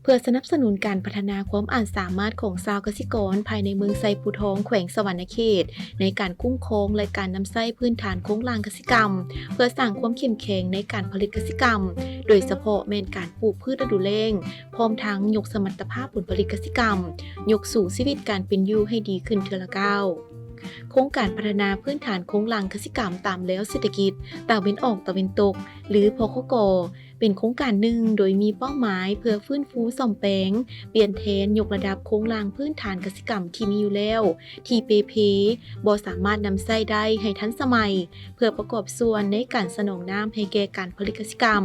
ເພື່ອສະໜັບສະໜູນການພັດທະນາຄວາມອາດສາມາດຂອງຊາວກະສິກອນພາຍໃນເມືອງໄຊພູທອງ ແຂວງສະຫວັນນະເຂດ ໃນການຄຸ້ມຄອງ ແລະ ການນຳໃຊ້ພື້ນຖານໂຄງລ່າງກະສິກຳ ເພື່ອສ້າງຄວາມເຂັ້ມແຂງໃນການຜະລິດກະສິກຳ, ໂດຍສະເພາະແມ່ນການປູກພືດລະດູແລ້ງ, ພ້ອມທັງຍົກສະມັດຕະພາບຜົນຜະລິດກະສິກຳ, ຍົກສູງຊີວິດການເປັນຢູ່ໃຫ້ດີຂຶ້ນເທື່ອລະກ້າວ. ໂຄງການພັດທະນາພື້ນຖານໂຄງລ່າງກະສິກຳຕາມແລວເສດຖະກິດຕາເວັນອອກຕາເວັນຕົກ ຫຼື ພຄກ ເປັນໂຄງການໜຶ່ງໂດຍມີເປົ້າໝາຍເພື່ອຟື້ນຟູສ້ອມແປງ, ປ່ຽນແທນ, ຍົກລະດັບໂຄງລ່າງພື້ນຖານກະສິກຳທີ່ມີຢູ່ແລ້ວ ທີ່ເປ່ເພ, ບໍ່ສາມາດນຳໃຊ້ໄດ້ໃຫ້ທັນສະໄໝ ເພື່ອປະກອບສ່ວນໃນການສະໜອງນ້ຳໃຫ້ແກ່ການຜະລິດກະສິກຳ.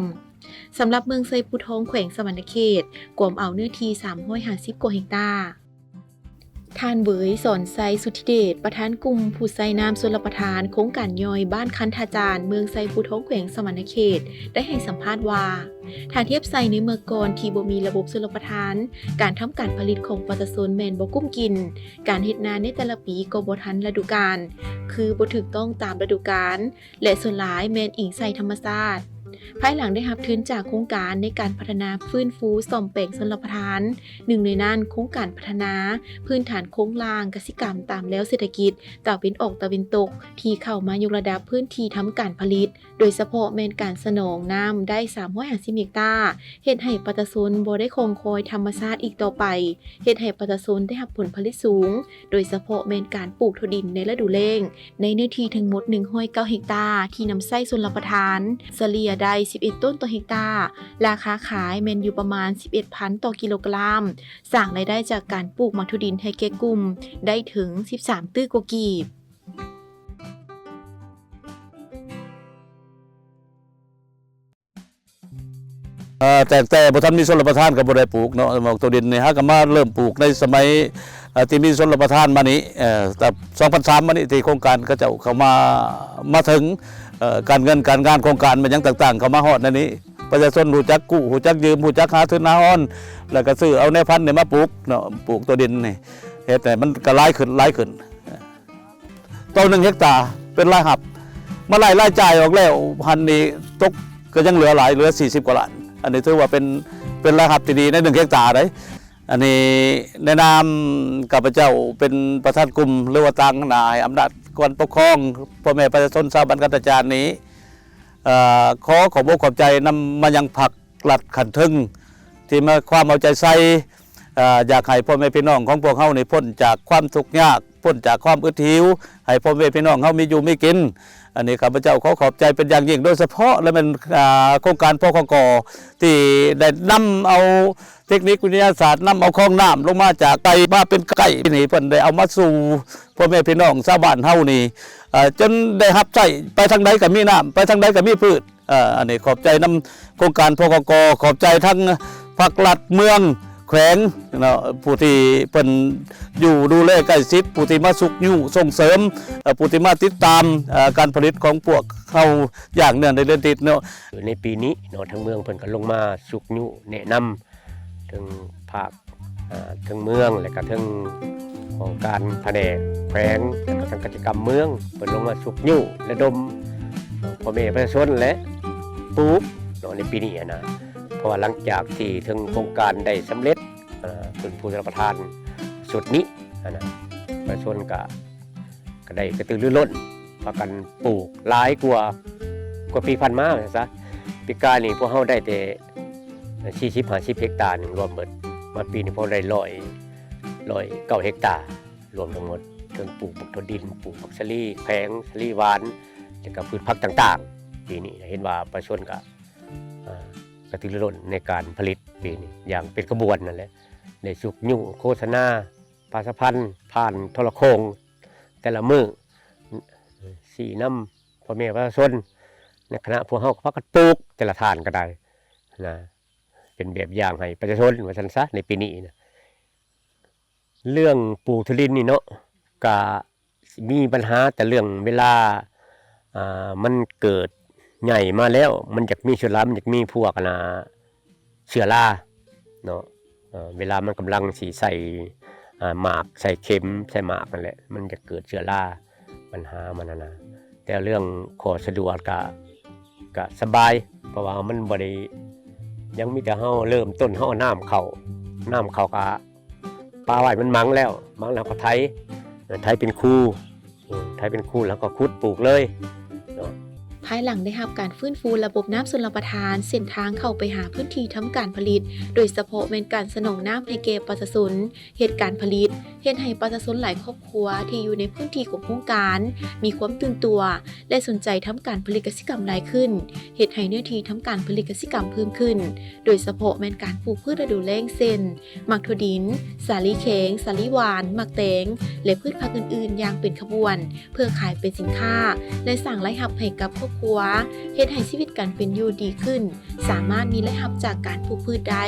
ສຳລັບເມືອງໄຊພູທອງ ແຂວງສະຫວັນນະເຂດ ກວມເອົາເນື້ອທີ່ສາມຮ້ອຍຫ້າສິບກວ່າເຮັກຕາ. ທ່ານ ເຫວີຍ ສອນໄຊ ສຸດທິເດດ ປະທານກຸ່ມຜູ້ໃຊ້ນ້ຳຊົນລະປະທານໂຄງການຍ່ອຍບ້ານຄັນທາຈານ ເມືອງໄຊພູທອງ ແຂວງສະຫວັນນະເຂດ ໄດ້ໃຫ້ສຳພາດວ່າ ຖ້າທຽບໃສ່ໃນເມື່ອກ່ອນທີ່ບໍ່ມີລະບົບຊົນລະປະທານ, ການທຳການຜະລິດຂອງປະຊາຊົນແມ່ນບໍ່ກຸ້ມກິນ, ການເຮັດນາໃນແຕ່ລະປີກໍບໍ່ທັນລະດູການ, ຄືບໍ່ຖືກຕ້ອງຕາມລະດູການ ແລະ ສ່ວນຫຼາຍແມ່ນອີງໃສ່ທຳມະຊາດ. ພາຍຫຼັງໄດ້ຮັບທຶນຈາກໂຄງການໃນການພັດທະນາຟື້ນຟູສ້ອມແປງຊົນລະປະທານ, ໜຶ່ງໃນນັ້ນໂຄງການພັດທະນາພື້ນຖານໂຄງລ່າງກະສິກຳຕາມແລວເສດຖະກິດຕາເວັນອອກຕາເວັນຕົກ ທີ່ເຂົ້າມາຍົກລະດັບພື້ນທີ່ທຳການຜະລິດ, ໂດຍສະເພາະແມ່ນການສະໜອງນ້ຳໄດ້ສາມຮ້ອຍຫ້າສິບເຮັກຕາ, ເຮັດໃຫ້ປະຊາຊົນບໍ່ໄດ້ຄອງຄອຍທຳມະຊາດອີກຕໍ່ໄປ, ເຮັດໃຫ້ປະຊາຊົນໄດ້ຮັບຜົນຜະລິດສູງ, ໂດຍສະເພາະແມ່ນການປູກຖົ່ວດິນໃນລະດູແລ້ງ ໃນເນື້ອທີ່ທັງໝົດໜຶ່ງຮ້ອຍເກົ້າເຮັກຕາ ທີ່ນຳໃຊ້ຊົນລະປະທານ ສະເລ່ຍໄດ້ສິບເອັດຕົ້ນຕໍ່ເຮັກຕາ, ລາຄາຂາຍແມ່ນຢູ່ປະມານສິບເອັດພັນຕໍ່ກິໂລກຣາມ, ສ້າງລາຍໄດ້ຈາກການປູກໝາກຖົ່ວດິນໃຫ້ແກ່ກຸ່ມໄດ້ເຖິງສິບສາມຕື້ກວ່າກີບ. ເອີ ແຕ່ ແຕ່ບໍ່ທັນມີຊົນລະປະທານກໍບໍ່ໄດ້ປູກເນາະ, ໝາກຖົ່ວດິນນີ້ຫາກໍມາເລີ່ມປູກໃນສະໄໝ ເອີ ທີ່ມີຊົນລະປະທານມານີ້ ເອີ ແຕ່ສອງພັນສາມມານີ້ ທີ່ໂຄງການເຂົາເຈົ້າເຂົ້າມາ ມາເຖິງ ເອີ ການເງິນການງານໂຄງການແມ່ນຫຍັງຕ່າງໆ ເຂົ້າມາຮອດໃນນີ້ ປະຊາຊົນຮູ້ຈັກກູ້ ຮູ້ຈັກຢືມ ຮູ້ຈັກຫາທຶນຫາຮອນ ແລ້ວກໍຊື້ເອົາແນວພັນນີ້ມາປູກເນາະ, ປູກຖົ່ວດິນນີ້ ເຮັດໃຫ້ມັນກໍຫຼາຍຂຶ້ນ ຫຼາຍຂຶ້ນ. ຕໍ່ໜຶ່ງເຮັກຕາເປັນລາຍຮັບ ມາໄລ່ລາຍຈ່າຍອອກແລ້ວຫັ້ນນີ້ ຕົກກໍຍັງເຫຼືອຫຼາຍ ເຫຼືອສີ່ສິບກວ່າລ້ານ. ອັນນີ້ຖືວ່າເປັນ ເປັນລາຍຮັບທີ່ດີໃນໜຶ່ງເຮັກຕາເດ້. ອັນນີ້ໃນນາມຂ້າພະເຈົ້າເປັນປະທານກຸ່ມ ຫຼືວ່າຕາງໜ້າໃຫ້ອຳນາດການປົກຄອງ ພໍ່ແມ່ປະຊາຊົນຊາວບ້ານຄັນທາຈານນີ້ ເອີ ຂໍຂອບອົກຂອບໃຈນຳມາຍັງພັກລັດຂັ້ນເທິງ ທີ່ມາຄວາມເອົາໃຈໃສ່ ເອີ ຢາກໃຫ້ພໍ່ແມ່ພີ່ນ້ອງຂອງພວກເຮົານີ້ພົ້ນຈາກຄວາມທຸກຍາກ ພົ້ນຈາກຄວາມອຶດຫິວ ໃຫ້ພໍ່ແມ່ພີ່ນ້ອງເຮົາມີຢູ່ມີກິນ. ອັນນີ້ຂ້າພະເຈົ້າຂໍຂອບໃຈເປັນຢ່າງຍິ່ງ ໂດຍສະເພາະ ແລະ ແມ່ນ ອ່າ ໂຄງການ ພຄກ ທີ່ໄດ້ນຳເອົາເຕັກນິກວິທະຍາສາດ ນຳເອົາຄອງນ້ຳລົງມາຈາກໄກມາເປັນໄກນີ້ ເພິ່ນໄດ້ເອົາມາສູ່ພໍ່ແມ່ພີ່ນ້ອງຊາວບ້ານເຮົານີ້ ເອີ ຈົນໄດ້ຮັບໃຊ້ ໄປທາງໃດກໍມີນ້ຳ ໄປທາງໃດກໍມີພືດ. ເອີ ອັນນີ້ຂອບໃຈນຳໂຄງການ ພກກ, ຂອບໃຈທັງພັກລັດເມືອງ ແຂວງເນາະ ຜູ້ທີ່ເພິ່ນຢູ່ດູແລໃກ້ຊິດ ຜູ້ທີ່ມາຊຸກຍູ້ສົ່ງເສີມ ເອີ ຜູ້ທີ່ມາຕິດຕາມ ເອີ ການຜະລິດຂອງພວກເຮົາຢ່າງເນື່ອງໃນເດືອນຕິດເນາະ. ໃນປີນີ້ເນາະ ທາງເມືອງເພິ່ນກໍລົງມາຊຸກຍູ້ແນະນຳ ເຖິງພາກ ເອີ ເທິງເມືອງ ແລະກະເຖິງຫ້ອງການພະແນກແຂວງ ແລະກະທາງກະສິກຳເມືອງ ເພິ່ນລົງມາຊຸກຍູ້ລະດົມພໍ່ແມ່ປະຊາຊົນ ແລະ ປູກເນາະ ໃນປີນີ້ຫັ້ນນະ. ເພາະວ່າຫຼັງຈາກທີ່ເທິງໂຄງການໄດ້ສຳເລັດ ເອີ ເປັນຜູ້ຮັບປະທານຊຸດນີ້ຫັ້ນນະ ປະຊາຊົນກະ ກະໄດ້ກະຕືລືລົ້ນ ພາກັນປູກຫຼາຍກວ່າ ກວ່າປີຜ່ານມາວ່າຊັ້ນຊະ. ປີກາຍນີ້ພວກເຮົາໄດ້ແຕ່ສີ່ສິບ ຫ້າສິບເຮັກຕາໜຶ່ງລວມເບິດ, ມາປີນີ້ພວກເຮົາໄດ້ຮ້ອຍ ຮ້ອຍເກົ້າເຮັກຕາລວມທັງໝົດ, ເຖິງປູກບັກຖົ່ວດິນ, ປູກບັກສາລີແຂວງ, ສາລີຫວານ ແລ້ວກະພືດຜັກຕ່າງໆ. ປີນີ້ເຫັນວ່າປະຊາຊົນກະ ອາ ກະຕືລືລົ້ນໃນການຜະລິດປີນີ້ຢ່າງເປັນຂະບວນນັ້ນແຫຼະ, ໄດ້ຊຸກຍູ້ໂຄສະນາ ປະຊາສຳພັນຜ່ານໂທລະໂຄ່ງແຕ່ລະມື້ ຊີ້ນຳພໍ່ແມ່ປະຊາຊົນ ໃນຂະນະພວກເຮົາກໍພາກັນປູກ ແຕ່ລະທ່ານກໍໄດ້ນະ ເປັນແບບຢ່າງໃຫ້ປະຊາຊົນວ່າຊັ້ນຊະ ໃນປີນີ້ນະ. ເລື່ອງປູກຖົ່ວດິນນີ້ເນາະ ກະ ມີບັນຫາແຕ່ເລື່ອງເວລາ ອ່າ ມັນເກີດໃຫຍ່ມາແລ້ວ ມັນຢາກມີເຊື້ອລາ ມັນຢາກມີພວກ ອັນນ່າ ເຊື້ອລາເນາະ. ເອີ ເວລາມັນກຳລັງຊິໃສ່ ອ່າ ໝາກ ໃສ່ເຂັມ ໃສ່ໝາກນັ້ນແຫຼະ ມັນຈະເກີດເຊື້ອລາ ບັນຫາມັນຫັ້ນນະ. ແຕ່ເລື່ອງຂໍ້ສະດວກກະ ກະສະບາຍ ເພາະວ່າມັນບໍ່ໄດ້ ຍັງມີແຕ່ເຮົາເລີ່ມຕົ້ນ ເຮົາເອົານ້ຳເຂົ້າ ນ້ຳເຂົ້າກະປະໄວ້ ມັນມັງແລ້ວ ມັງແລ້ວກໍໄຖ ເອີ ໄຖເປັນຄູ ເອີ ໄຖເປັນຄູແລ້ວກໍຂຸດປູກເລີຍເນາະ. ພາຍຫຼັງໄດ້ຮັບການຟື້ນຟູລະບົບນ້ຳຊົນລະປະທານ ເສັ້ນທາງເຂົ້າໄປຫາພື້ນທີ່ທຳການຜະລິດ ໂດຍສະເພາະແມ່ນການສະໜອງນ້ຳໃຫ້ແກ່ປະຊາຊົນເຮັດການຜະລິດ ເຮັດໃຫ້ປະຊາຊົນຫຼາຍຄອບຄົວທີ່ຢູ່ໃນພື້ນທີ່ຂອງໂຄງການມີຄວາມຕື່ນຕົວ ແລະ ສົນໃຈທຳການຜະລິດກະສິກຳຫຼາຍຂຶ້ນ ເຮັດໃຫ້ເນື້ອທີ່ທຳການຜະລິດກະສິກຳເພີ່ມຂຶ້ນ ໂດຍສະເພາະແມ່ນການປູກພືດລະດູແລ້ງ ເຊັ່ນ ໝາກຖົ່ວດິນ, ສາລີແຂງ, ສາລີຫວານ, ໝາກແຕງ ແລະ ພືດຜັກອື່ນໆຢ່າງເປັນຂະບວນ ເພື່ອຂາຍເປັນສິນຄ້າ ແລະ ສ້າງລາຍຮັບໃຫ້ກັບຄອບຄົວ ເຮັດໃຫ້ຊີວິດການເປັນຢູ່ດີຂຶ້ນ ສາມາດມີລາຍຮັບຈາກການປູກພືດໄດ້.